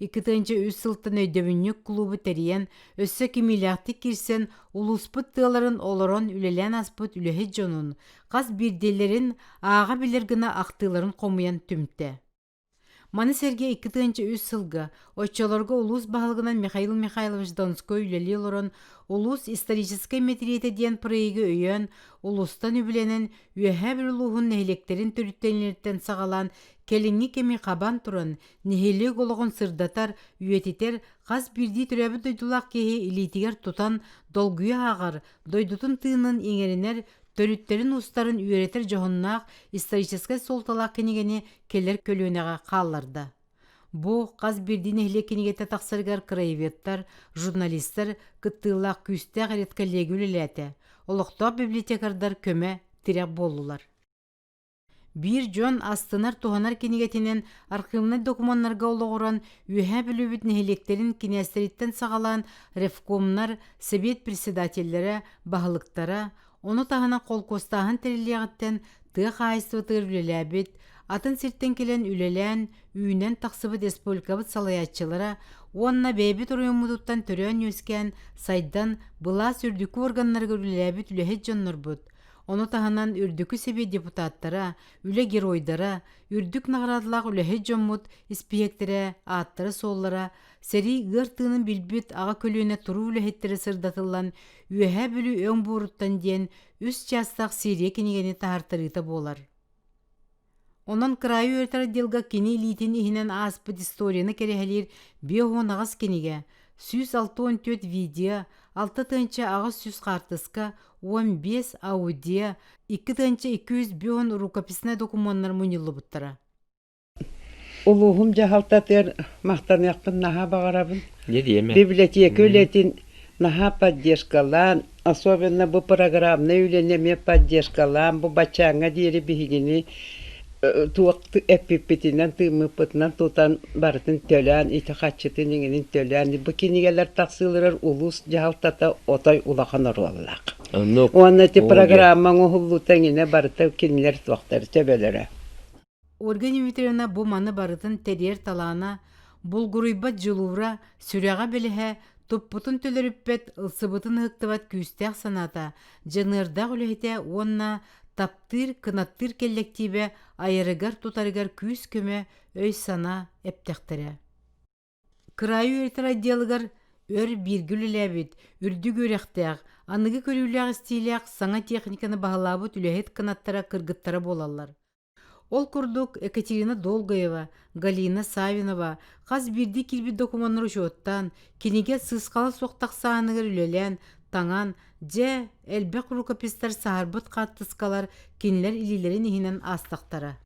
2003 сылтан өйдөбүнньүк клубу тэрийэн, өссө кимиилээхтик киирсэн, улууспут тыаларын олорон үлэлээн аспыт үлэһит дьонун, хас биирдиилэрин ааҕа билэр гына ахтыыларын хомуйан түмтэ. Маны сэргэ 2003 сылга оччолорго улуус баһылыгынан Михаил Михайлович Донской үлэлии олорон улуус историческай мэтириэтэ диэн проегы өйөөн, улуустан үбүлэнэн Үөһээ Бүлүү улууһун нэһилиэктэрин төрүттэниилэриттэн саҕалаан кэлиҥҥи кэми хабан туран нэһилиэк олоҕун сырдатар, үйэтитэр хас биирдии төрөөбүт дойдулаах киһи илиитигэр тутан долгуйа ааҕар, дойдутун тыынын иҥэринэр, төрүттэрин-уустарын үөрэтэр дьоһуннаах историческай суолталаах кинигэни кэлэр көлүөнэҕэ хаалларда. Бу хас биирдии нэһилиэк кинигэтэ тахсарыгар краеведтар, журналистар кыттыылаах күүстээх редколлегия үлэлээтэ, олохтоох библиотекардар көмө, тирэх буоллулар. Биир дьон астынар туһанар кинигэтинэн архыыбынай докумуоннарга олоҕуран Үөһээ Бүлүүбүт нэһилиэктэрин кинээстэриттэн саҕалаан ревкомнар, сэбиэт председателлэрэ, баһылыктара, ону таһынан холкуостааһын тэриллиэҕиттэн тыа хаһаайыстыбатыгар үлэлээбит, атын сиртэн кэлэн үлэлээн, үүнэн тахсыбыт республикабыт салайааччылара уонна бэйэбит оройуоммутуттан төрөөн-үөскээн, сайдан, былаас үрдүкү органнарыгар үлэлээбит үлэһит дьоннорбут, Ону таһынан Үрдүкү Сэбиэт депутаттара, үлэ геройдара, үрдүк наҕараадалаах үлэһит дьоммут испииһэктэрэ, ааттара-суоллара, сэрии ыар тыынын билбит аҕа көлүөнэ туруу үлэһиттэрэ сырдатыллан Үөһээ Бүлүү өҥ буоруттан диэн үс чаастаах серия кинигэни таһаартарыыта буолар. Онон кыраайы үөрэтэр отделга кини илиитин иһинэн ааспыт историяны кэрэһэлиир 58 кинигэ, 164 видео, 6800 хаартыска, 15 аудио, 2250 рукописнай докумуоннар мунньуллубуттара. Улууһум дьаһалтатыгар махтаныахпын наһаа баҕарабын. Библиотека үлэтин наһаа поддержкалаан, особенно бу программнай үлэни эмиэ поддержкалаан, бу баччааҥҥа диэри биһигини туох эппиппитинэн, тыыммыппытынан тутан барытын төлөөн, ити хаччытын иҥинин төлөөн, бу кинигэлэр тахсыыларыгар улуус дьаһалтата отой улахан оруоллаах. Уонна ити программа оҥоһуллуута иҥинэ барыта кинилэр туохтар төбөлөрө. Ольга Дмитриевна бу маны барытын тэрийэр талаана, булгуруйбат дьулуура, сүрэҕэ-бэлэһэ, туппутун төлөрүппэт, ылсыбытын ыһыктыбат күүстээх санаата, дьаныардаах үлэһитэ уонна таптыыр, кынаттыыр кэллэктиибэ айарыгар-тутарыгар күүс-көмө, өй-санаа эптэхтэрэ. Кыраайы үөрэтэр отделыгар өр бииргэ үлэлээбит, үрдүк үөрэхтээх, аныгы көрүүлээх-истиилээх саҥа техниканы баһылаабыт үлэһит кынаттара кыргыттара буолаллар. Ол курдук Екатерина Долгаева, Галина Савинова хас биирдии киирбит докумуоннары учуоттаан, кинигэ сыысхала суох тахсааһыныгар үлэлээн, таҥан, дьэ, элбэх рукопистар саһарбыт хаартыскалар кинилэр илиилэрин иһинэн аастахтара.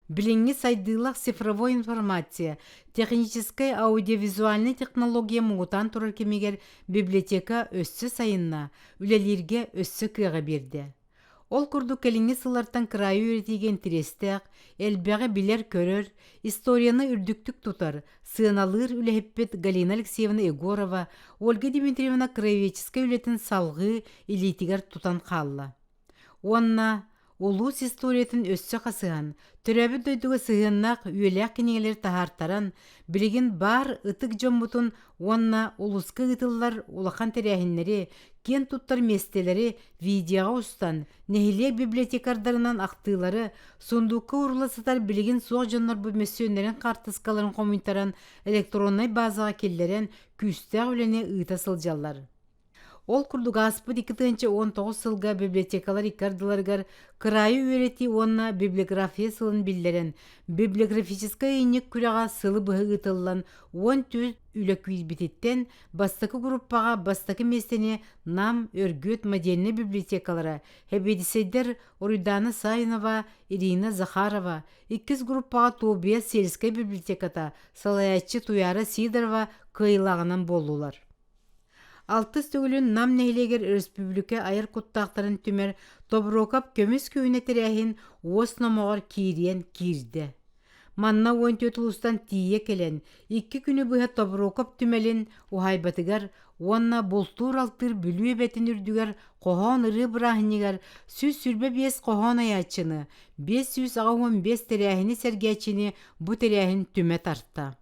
Билиҥҥи сайдыылаах цифровой информация, техническэй аудиовизуальнай технология муҥутаан турар кэмигэр библиотека өссө сайынна, үлэлииргэ өссө кыаҕы биэрдэ. Ол курдук кэлиҥҥи сыллартан кыраайы үөрэтиигэ интэриэстээх, элбэҕи билэр-көрөр, историяны үрдүктүк тутар, сыаналыыр үлэһиппит Галина Алексеевна Егорова Ольга Дмитриевна краеведческай үлэтин салҕыы илиитигэр тутан хаалла. Уонна улуус историятын өссө хасыһан, төрөөбүт дойдуга сыһыаннаах үйэлээх кинигэлэри таһаартаран, билигин баар ытык дьоммутун уонна улууска ыытыллар улахан тэрээһиннэри, киэн туттар миэстэлэри видеоҕа устан, нэһилиэк библиотекардарынан ахтыылары, сундуукка уурулла сытар билигин суох дьоннорбут мөссүөннэрин хаартыскаларын хомуйтаран электроннай базаҕа киллэрэн күүстээх үлэни ыыта сылдьаллар. Ол курдук ааспыт 2019 сылга библиотекалар икки ардыларыгар кыраайы үөрэтии уонна библиография сылын биллэрэн, библиографическай ыйынньык күрэҕэ сылы быһа ыытыллан 14 үлэ киирбититтэн бастакы группаҕа бастакы миэстэни Нам, Өргүөт модельнай библиотекалара, сэбиэдиссэйдэр Уруйдаана Саинова, Ирина Захарова, иккис группаҕа Туобуйа сельскэй библиотеката, салайааччы Туйаара Сидорова кыайыылааҕынан буоллулар. Алтыс төгүлүн Нам нэһилиэгэр өрөспүүбүлүкэ айар куттаахтарын түмэр Тобуруокап көмүс күһүнэ тэрээһин уос номоҕор киириэн киирдэ. Манна 14 улуустан тиийэ кэлэн, икки күнү быһа Тобуруокап түмэлин уһаайбатыгар уонна бултуур-алтыыр Бүлүү эбэтин үрдүгэр хоһоон ырыа бырааһынньыгар 125 хоһоон айааччыны, 585 тэрээһини сэргээччини бу тэрээһин түмэ тарта.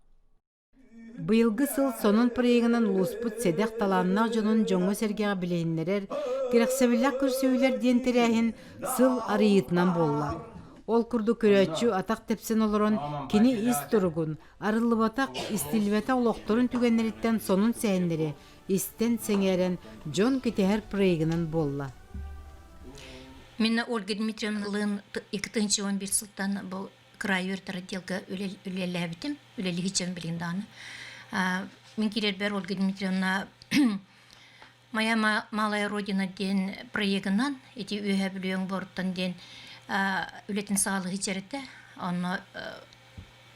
Быйылгы сыл сонун проегынан улууспут сэдэх талааннаах дьонун дьоҥҥо-сэргэҕэ билиһиннэрэр «Кэрэхсэбиллээх көрсүһүүлэр» диэн тэрээһин сыл арыйыытынан буолла. Ол курдук көрөөччү атах тэпсэн олорон кини ис туругун, арыллыбатах, истиллибэтэх олохторун түгэннэриттэн сонун сэһэннэри истэн сэҥээрэн дьон кэтэһэр проегынан буолла. Мин Ольга Дмитриевналыын 2011 сылтан бу кыраайы үөрэтэр отделга үлэлээбитим, үлэлиһиччэм билигин даҕаны. Мин киирэрбэр Ольга Дмитриевна «Моя малая родина» диэн проегынан ити Үөһээ Бүлүүөҥ боруттан диэн үлэтин саҕалыы сэрэтэ. Онно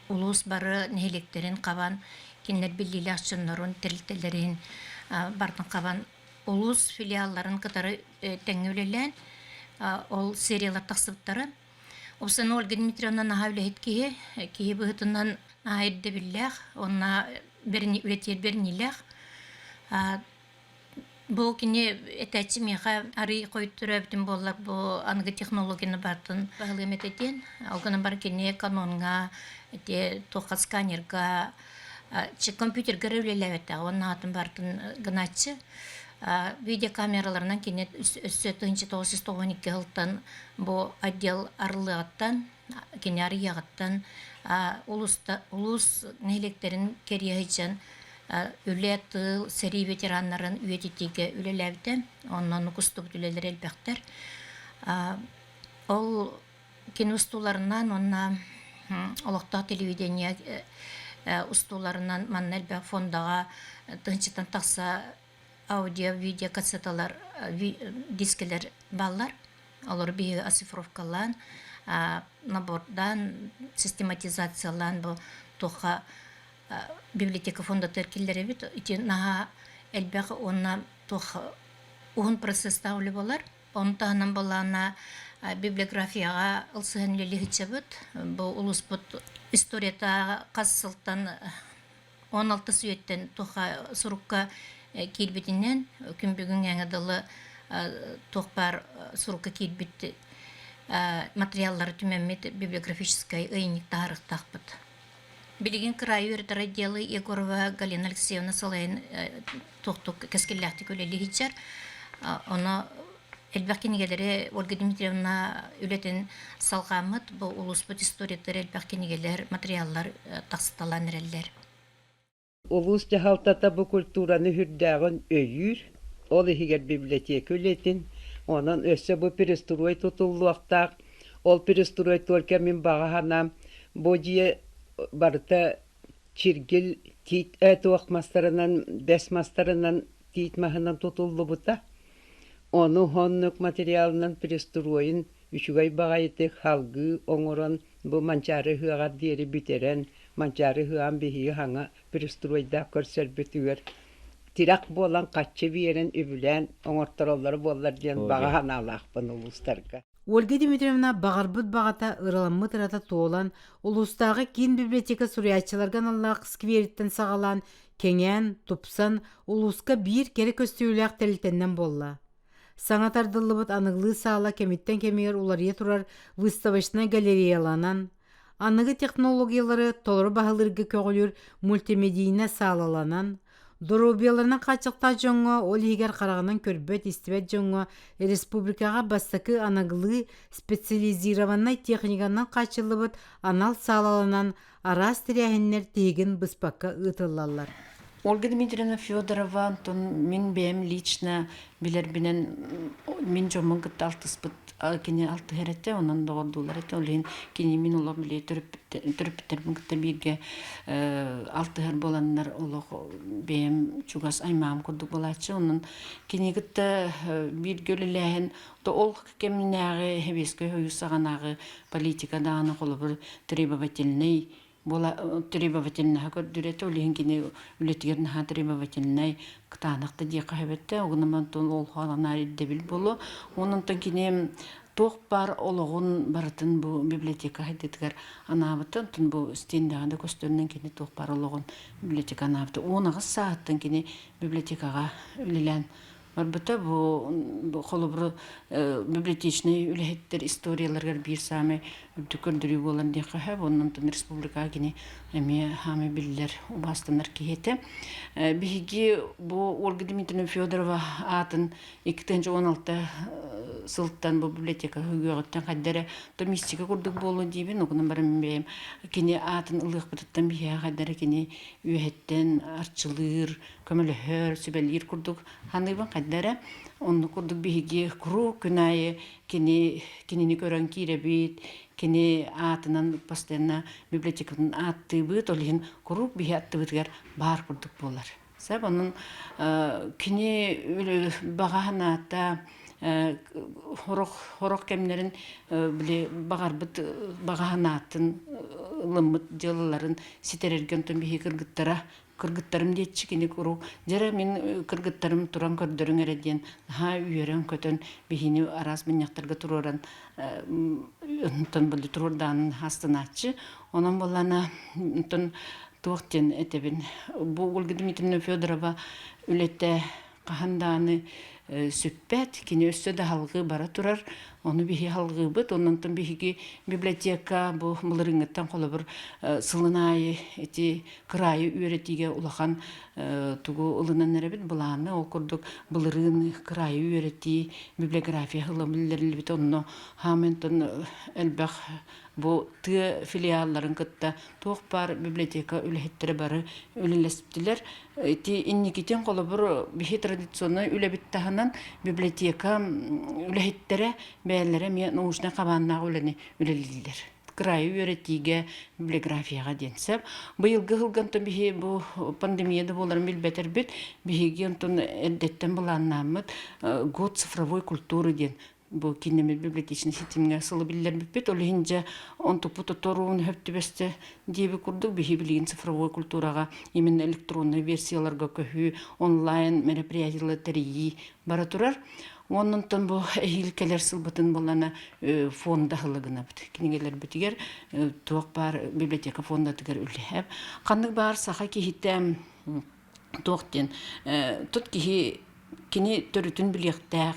улуус бары нэһилиэктэрин хабан, кинилэр биллиилээх дьоннорун, тэрилтэлэрин барытын хабан улуус филиалларын кытары тэҥҥэ үлэлээн ол сериялар тахсыбыттара. Оксана Ольга Дмитриевна наһаа үлэһит киһи, киһи быһыытынан наһаа ирдэбиллээх, уонна үлэтигэр бэриниилээх. Бу кини этээччи миэхэ арый хойут төрөөбүтүм буоллар бу аныгы технологияны барытын баһылыам этэ диэн. Ол гынан баран кини канонҥа, ити туохха сканерга, компьютерга эрэ үлэлээбэтэҕэ уонна аатын барытын гынааччы. Видеокамераларынан кини өссө 1992 сылтан бу отдел арыллыаҕыттан, кини арыйыаҕыттан улуус нэһилиэктэрин кэрийэ сылдьан үлэ, тыыл, сэрии ветераннарын үйэтитиигэ үлэлээбитэ. Онон устубут үлэлэр элбэхтэр. Ол кини устууларынан уонна олохтоох телевидение устууларынан манна элбэх фондаҕа тыһыынчаттан тахса аудио, видео кассеталар, дискэлэр бааллар. Олору биһиги оцифровкалаан, набордаан, систематизациялаан бу туохха библиотека фондатыгар киллэрэбит. Ити наһаа элбэх уонна туох уһун процесстаах үлэ буолар. Ону таһынан былаана библиографияҕа ылсыһан үлэлии сылдьабыт. Бу улууспут историята хас сылтан 16 үйэттэн туохха сурукка киирбитинэн күн бүгүҥҥэ дылы туох баар сурукка киирбит материаллары түмэммит библиографическай ыйынньык таһаарыахтаахпыт. Билигин кыраайы үөрэтэр отделы Егорова Галина Алексеевна салайан туохтук кэскиллээхтик үлэлии сылдьар. Ону элбэх кинигэлэри Ольга Дмитриевна үлэтин салҕааммыт, бу улууспут историятыгар элбэх кинигэлэр, материаллар тахсыталаан эрэллэр. Улуус дьаһалтата бу культураны үрдээҕин өйүүр, ол иһигэр библиотека үлэтин, онон өссө бу перестрой тутуллуохтаах. Ол перестрой только мин баҕа санаам бу дьиэ барыта чиргил тиит туох мастарынан бэс мастарынан тиит маһынан тутуллубута. Ону оннук материалынан пристройун үчүгэй баҕайытык салгыы оҥорон бу Манчаары ыһыаҕар диэри бүтэрэн Манчаары ыһыаҕын биһиги саҥа пристройдаах көрсөрбүтүгэр тирэх буолан хаччы биэрэн үбүлээн оҥортороллоро буоллар диэн баҕа санаалаахпын улуустарга. Ольга Дмитриевна баҕарбыт баҕата ыраламмыт ырата туолан, улуустааҕы киин библиотека суруйааччыларга аналлаах сквериттэн саҕалаан кэҥээн, тупсан, улууска биир кэрэ көстүүлээх тэрилтэннэн буолла. Саҥа тардыллыбыт аныгылыы саала кэмиттэн кэмигэр уларыйа турар выставочнай галереяланан, аныгы технологиялары толору баһылыырга көҕүлүүр мультимедийнэ саалаланан, доруобуйаларынан хааччахтаах дьоҥҥо, ол иһигэр хараҕынан көрбөт-истибэт дьоҥҥо республикаҕа бастакы аныгылыы специализированнай техниканан хааччыллыбыт анал саалаланан араас тэрээһиннэр тиһигин быспакка ыытыллаллар. Ольга Дмитриевна Федорова, онтон мин бэйэм лично билэрбинэн мин дьоммун кытта алтыспыт кини алтыһар этэ, онон доҕордуулар этэ. Ол иһин кини мин олох били төрөппүттэрбин кытта бииргэ алтыһар буоланнар олох бэйэм чугас аймаҕым курдук буолааччы. Онон кини кытта бииргэ үлэлээһин ол кэмнээҕи Сэбиэскэй Союз саҕанааҕы политика даҕаны холобур требовательнай буола требовательнаһа көрдүрэтэ ол иһин кини үлэтигэр наһаа требовательнай кытаанах да диэххэ сөп этэ угунан онтон ол хааланаар ирдэбил буолуо уонна онтон кини туох баар олоҕун барытын бу библиотека хайдытыгар анаабыта онтон бу стендэҕэ да көстөрүнэн кини туох баар олоҕун библиотека анаабыта 18 сааһыттан кини библиотекаҕа үлэлээн Барбыта бу холобур библиотечнай үлэһиттэр историяларыгар биир саамай үрдүк көрдөрүү буолар диэххэ сөп. Онон республикаҕа кини эмиэ саамай биллэр, убаастанар киһи этэ. Биһиги бу Ольга Дмитриевна Федорова аатын 2016 сылтан бу библиотека үгүөҕүттэн хайда эрэ то мистика курдук буолуо диибин, оҕунан баран бэйэм кини аатын ылыахпытыттан биһиэхэ хайда эрэ кини үөһэттэн арчылыыр, көмөлөһөр, сүбэлиир курдук саныыбын хайда эрэ. Оннук курдук биһиги куруук күн аайы кини кинини көрөн киирэбит, кини аатынан постоянно библиотекатын ааттыыбыт, ол иһин куруук биһи аттыбытыгар баар курдук буолар. Сөп, онон кини баҕа санаата сорох сорох кэмнэрин били баҕарбыт баҕа санаатын ылыммыт дьыалаларын ситэрэргэ онтон биһиги кыргыттара кыргыттарым диэччи кини куруук дьэрэ мин кыргыттарым туран көрдөрүҥ эрэ диэн наһаа үөрэн-көтөн биһини араас мунньахтарга туруоран онтон били туруордаанын астынааччы онон буоллаана онтон туох диэн этэбин бу Ольга Дмитриевна Федорова үлэтэ хаһан даҕаны сүппэт, кини өссө да салҕыы бара турар, ону биһи салҕыыбыт, онон биһиги библиотека бу былырыыҥҥыттан холобур сылын аайы ити кыраайы үөрэтиигэ улахан тугу ылынан эрэбит былааны, ол курдук былырыын кыраайы үөрэтии библиография сыла биллэриллибит, онно хааментон элбэх бу тыа филиалларын кытта туох баар библиотека үлэһиттэрэ бары үлэлэстилэр. Ити инникитин холобур биһи традиционнай үлэбит таһынан библиотека үлэһиттэрэ бэйэлэрэ эмиэ научнай хабааннаах үлэни үлэлииллэр. Кыраайы үөрэтиигэ, библиографияҕа диэн сөп. Быйылгы сылга онтон биһи бу пандемия да буоларын билбэтэрбит, биһиги онтон эрдэттэн былааннааммыт год цифровой культуры диэн бу кииннэммит библиотечнай ситимҥэ сылы биллэрбиппит. Ол иһин дьэ онтукпут оторуун сөп түбэстэ диэби курдук биһи билигин цифровой культураҕа именно электроннай версияларга көһүү, онлайн мероприятиелары тэрийии бара турар. Оннунтан бу эһиил кэлэр сылбытын булана фонда ылыгынабыт. Кинигэлэрбитигэр туох баар библиотека фондатыгар үлэһэп. Ханнык баар саха киһитэ туох диэн тут киһи кини төрүтүн билиэхтээх,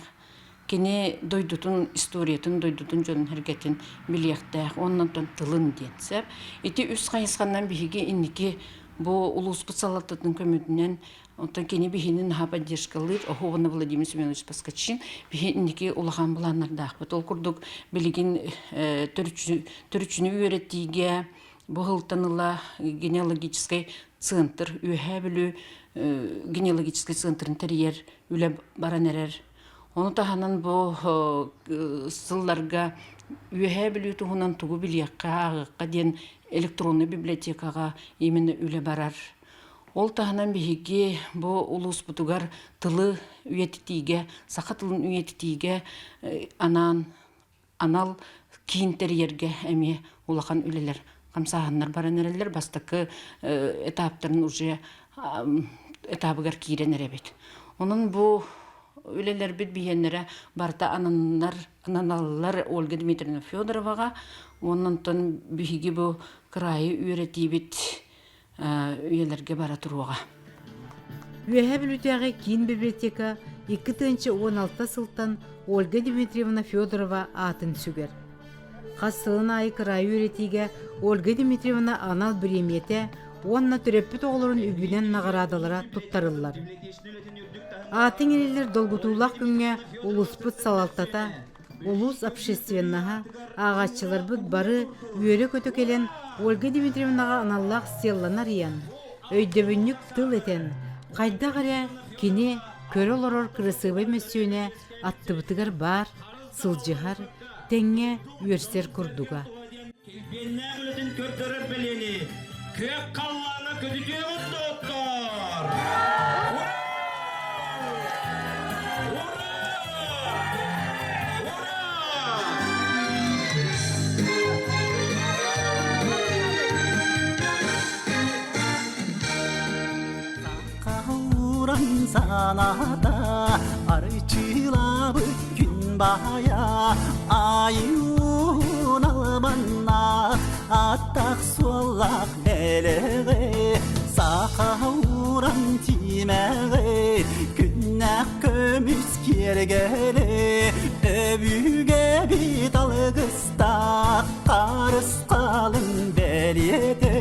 кини дойдутун историятын, дойдутун дьонун-сэргэтин билиэхтээх уонна онтон тылын диэн сөп. Ити үс хайысханан биһиги инники бу улууспут салалтатын көмөтүнэн онтон кини биһини наһаа поддержкалыыр Оһуобана Владимир Семенович Поскачин биһи инники улахан былааннардаахпыт. Ол курдук билигин төрүччүнү үөрэтиигэ бу сылтан ыла генеалогическай центр Үөһээ Бүлүү генеалогическай центрын тэрийэр үлэ баран эрэр. Ону таһынан бу сылларга Үөһээ Бүлүү туһунан тугу билиэххэ, ааҕыахха диэн электроннай библиотекаҕа именно үлэ барар. Ол таһынан биһиги бу улууспутугар тылы үйэтитиигэ, саха тылын үйэтитиигэ анаан анал киин тэрийэргэ эмиэ улахан үлэлэр хамсааһыннар баран эрэллэр. Бастакы этаптарын уже этабыгар киирэн эрэбит. Онон бу үлэлэрбит биһиэннэрэ барыта ананнар ананаллар Ольга Дмитриевна Федороваҕа. Онон биһиги бу кыраайы үөрэтиибит үйэлэргэ бара туруоҕа. Үөһээ Бүлүүтээҕи киин библиотека 2016 сылтан Ольга Дмитриевна Федорова аатын сүгэр. Хас сылын аайы кыраайы үөрэтиигэ Ольга Дмитриевна анал бириэмийэтэ уонна төрөппүт оҕолорун үбүнэн наҕараадалара туттарыллар. Аатын иҥэриллэр долгутуулаах күҥҥэ улууспут салалтата, улуус общественноһа, ааҕааччыларбыт бары үөрэ-көтө кэлэн Ольга Дмитриевнаҕа аналлаах стелланы арыйан, өйдөбүнньүк тыл этэн, хайдах эрэ кини көрө олорор кырасыабай мөссүөнэ аттыбытыгар баар, сылдьыһар, тэҥҥэ үөрсэр курдуга. Килбиэннээх үлэтин көрдөрөр бэлиэни күөх халлаана көтүтүөҕүт доҕоттоор! Ура! Ура! Ура! Уран санаата арчылаабыт күн баайа айуун албаннаах аттах суоллаах бэлэҕи саха уран тимэҕи күннээх көмүс киэргэли өбүгэбит алгыстаах харысхалын бэлиэтэ.